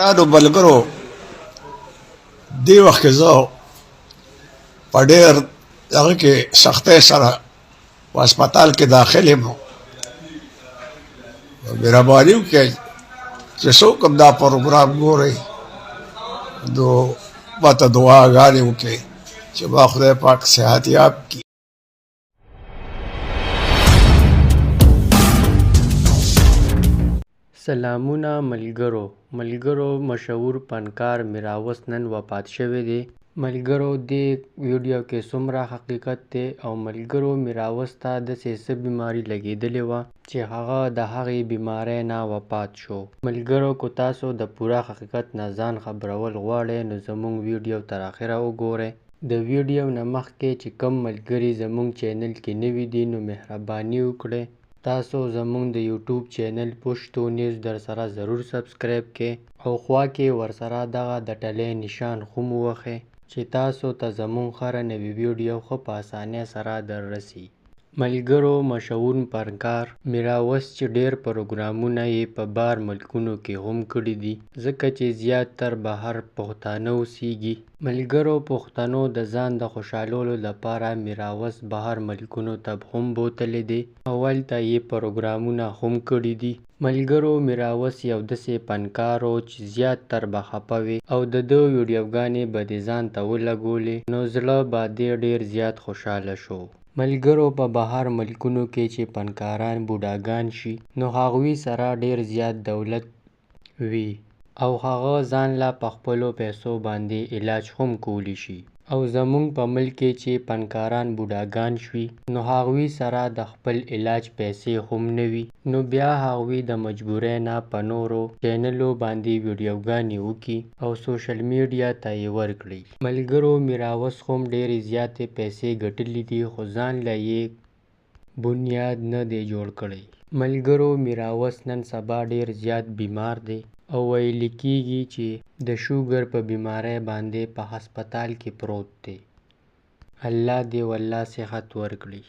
ګرانو ملګرو، دې وخت کې زه په ډېر هغه کې سختۍ سره په هسپتال کې داخل یم. مهرباني وکړئ چې څوک هم دا پروګرام ګورئ نو ماته دعاګانې وکړئ چې ما خدای پاک صحتیاب کړي. سلامونه ملګرو ملګرو مشهور فنکار میراوس نن وفات شوی دی. ملګرو دې ویډیو کې څومره حقیقت دی او ملګرو میراوس ته داسې څه بیماري لګیدلې وه چې هغه د هغې بیمارۍ نه وفات شو. ملګرو که تاسو د پوره حقیقت نه ځان خبرول غواړئ نو زموږ ویډیو تر اخره وګورئ. د ویډیو نه مخکې چې کوم ملګري زموږ چینل کې نوي دي نو مهرباني وکړئ تاسو زموږ د یوټیوب چینل پښتو نیوز درسره ضرور سبسکرایب کړئ او خوا کې ورسره دغه د ټلۍ نشان هم ووهئ چې تاسو ته زموږ هره نوې ویډیو ښه په اسانۍ سره دررسي. ملګرو مشهور فنکار میراوس چې ډېر پروګرامونه یې په بار ملکونو کې هم کړي دي ځکه چې زیات تر بهر پښتانه اوسیږي. ملګرو پښتنو د ځان د خوشحالولو لپاره میراوس بهر ملکونو ته هم بوتلی دی او هلته یې پروګرامونه هم کړي دي. ملګرو میراوس یو داسې فنکار و چې زیات تر به خفه وي او د ده ویډیوګانې به دې ځان ته ولګولې نو زړه به دې ډېر زیات خوشحاله شو. ملګرو په بهر ملکونو کې چې فنکاران بوډاګان شي نو هغوی سره ډېر زیات دولت وي او هغه ځانله په خپلو پیسو باندې علاج هم کولی شي او زموږ په ملک کې چې فنکاران بوډاګان شوي نو هغوی سره د خپل علاج پیسې هم نه وي نو بیا هغوی د مجبورۍ نه په نورو چینلو باندې ویډیوګانې وکړي او سوشل میډیا ته یې ورکړي. ملګرو میراوس هم ډېرې زیاتې پیسې ګټلې دي خو ځان له یې بنیاد نه دی جوړ کړی. ملګرو میراوس نن سبا ډېر زیات بیمار دی او ویل کیږي چې د شوګر په بیمارۍ باندې په هسپتال کې پروت دی. الله دې والله صحت ورکړي.